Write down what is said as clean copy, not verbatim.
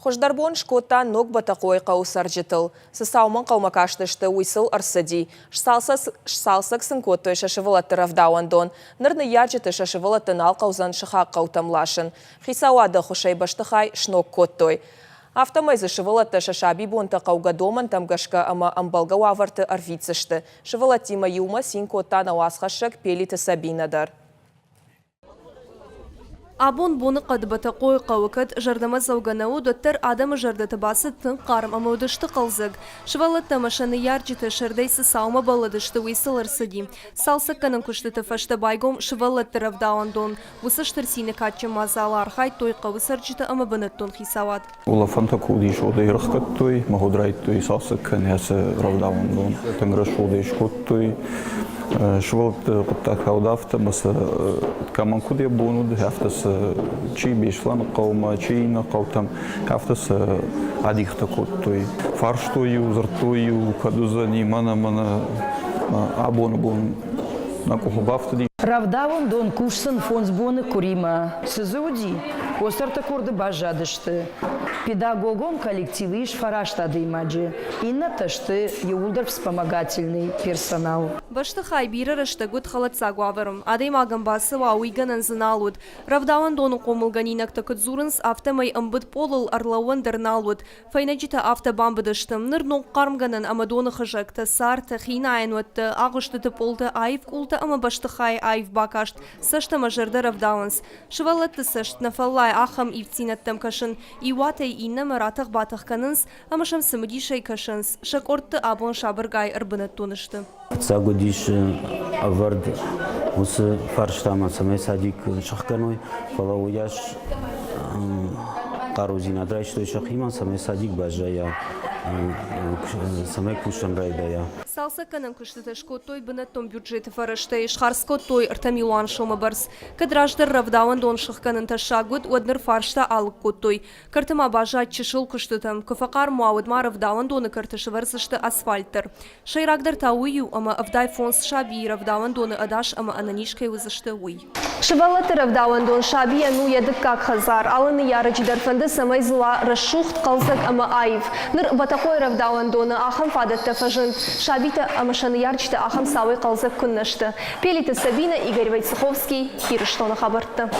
Хуыздӕр бон скодта Ног Бӕтӕхъойыхъӕуы цӕрджытыл. Цы цаумӕ ӕнхъӕлмӕ кастысты, уый сыл ӕрцыди. Сцалцӕг сын кодтой сӕ сывӕллӕтты рӕвдауӕндон. Ныр ныййарджыты сӕ сывӕллӕтты нал хъӕудзӕн сыхаг хъӕутӕм ласын. Хицауады ӕххуысӕй бӕстыхай сног кодтой. Афтӕмӕй дзы сывӕллӕттӕ сӕ сабибонтӕ хъӕугӕ домӕнтӕм гӕсгӕ ӕмӕ ӕмбӕлгӕ уавӕрты ӕрвитдзысты. Сывӕллӕттимӕ иумӕ цин кодта нӕ уацхӕссӕг Пелиты Сабинӕ дӕр. Абон боныхъӕд Бӕтӕхъойыхъӕуы кӕд зӕрдӕмӕдзӕугӕ нӕ уыд, уӕддӕр адӕмы зӕрдӕты бацыд тынг хъарм ӕмӕ уыдысты хъӕлдзӕг. Сывӕллӕттӕ ӕмӕ сӕ ныййарджытӕ сӕрдӕй цы цаумӕ бӕллыдысты, уый сыл ӕрцыди. Цалцӕггӕнӕн куыстыты фӕстӕ байгом сывӕллӕтты рӕвдауӕндон. Уыцы стыр цины кадджын мадзалы архайдтой хъӕуы цӕрджытӕ ӕмӕ бынӕттон хицауад. Улӕфӕнтӕ куы уыдис, уӕд ӕй ӕрӕхгӕдтой, мӕ райдыдтой цалцӕг кӕнын ацы рӕвдауӕндон. Тынг рӕсугъдӕй скодтой. Сывӕллӕтты хъуыддаг хауд афтӕ, ӕмӕ сӕ кӕмӕн куыд йӕ бон уыд, афтӕ сӕ чи Беслӕны хъӕумӕ, чи иннӕ хъӕутӕм, афтӕ сӕ адихтӕ кодтой. Фарстой-иу, дзырдтой-иу, кӕд уыдзӕни, мӕнӕ, мӕнӕ абоны бон нӕ къухы бафтыди. Рӕвдауӕндон кусдзӕн фондз боны къуыримӕ. Цы дзы уыди, уыцы къорды баззадысты. Педагогон коллективы ис фараст адӕймаджы, иннӕтӕ сты иууылдӕр вспомогательный персонал. Бӕстыхай бирӕ рӕстӕг уыд хӕлӕтдзаг уавӕры. Адӕймагӕн бацӕуа, уый гӕнӕн дзы нал уыд. Рӕвдауӕндоны хъомылгӕнинӕгтӕ куыд дзурынц, афтӕмӕй ӕмбыд пъолыл ӕрлӕууӕн дӕр нал уыд. Фӕйнӕджытӕ афтӕ бамбыдысты. Ныр ног хъармгӕнӕн ӕмӕ доны хызӕгтӕ, цартӕ, хинайӕнуӕттӕ, агъуыстыты пъолтӕ, аив къултӕ ӕмӕ бӕстыхайы аив бакаст цӕст ӕмӕ зӕрдӕ рӕвдауынц. Сывӕллӕтты цӕст нӕ фӕллайы ахӕм ивддзинӕдтӕм кӕсын. Иу уатӕй иннӕмӕ ратӕх-батӕх кӕнынц ӕмӕ сӕм цымыдисӕй кӕсынц. Сӕ къордты абон сабыргай ӕрбынӕттон сты. Фыццаг уыдис ӕвӕрд уыцы фарстамӕ, цӕмӕй садик сӕхгӕной, фӕлӕ уыйас хъарудзинад райстой сӕхимӕ, цӕмӕй садик баззайа, цӕмӕй кусын райдайа. Цалцӕггӕнӕн куыстытӕ скодтой бынӕттон бюджеты фӕрӕзтӕй, схардз кодтой 3 милуан сомы бӕрц. Кӕд раздӕр рӕвдауӕндон сыхгӕнын тӕссаг уыд, уӕд ныр фарста алыг кодтой. Кӕрты ма баззад чысыл куыстытӕ. Куы фӕхъарм уа, уӕд ма рӕвдауӕндоны кӕрты сӕвӕрдзысты асфальт дӕр. Сӕйрагдӕр та уый у, ӕмӕ 75 сабийы рӕвдауӕндоны ӕдас ӕмӕ ӕнӕниз кӕй уыдзысты, уый. Сывӕллӕтты рӕвдауӕндон сабийӕн у йӕ дыккаг хӕдзар. Алы ныййарӕджы дӕр фӕнды, цӕмӕй дзы уа рӕсугъд, хъӕлдзӕг ӕмӕ аив. Ныр Бӕтӕхъойы рӕвдауӕндоны ахӕм фадӕттӕ фӕзынд. Сабитӕ ӕмӕ сӕ ныййарджытӕ ахӕм цауӕй хъӕлдзӕг куыннӕ сты. Пелиты Сабинӕ, Игорь Войцеховский, Ирыстоны хабӕрттӕ.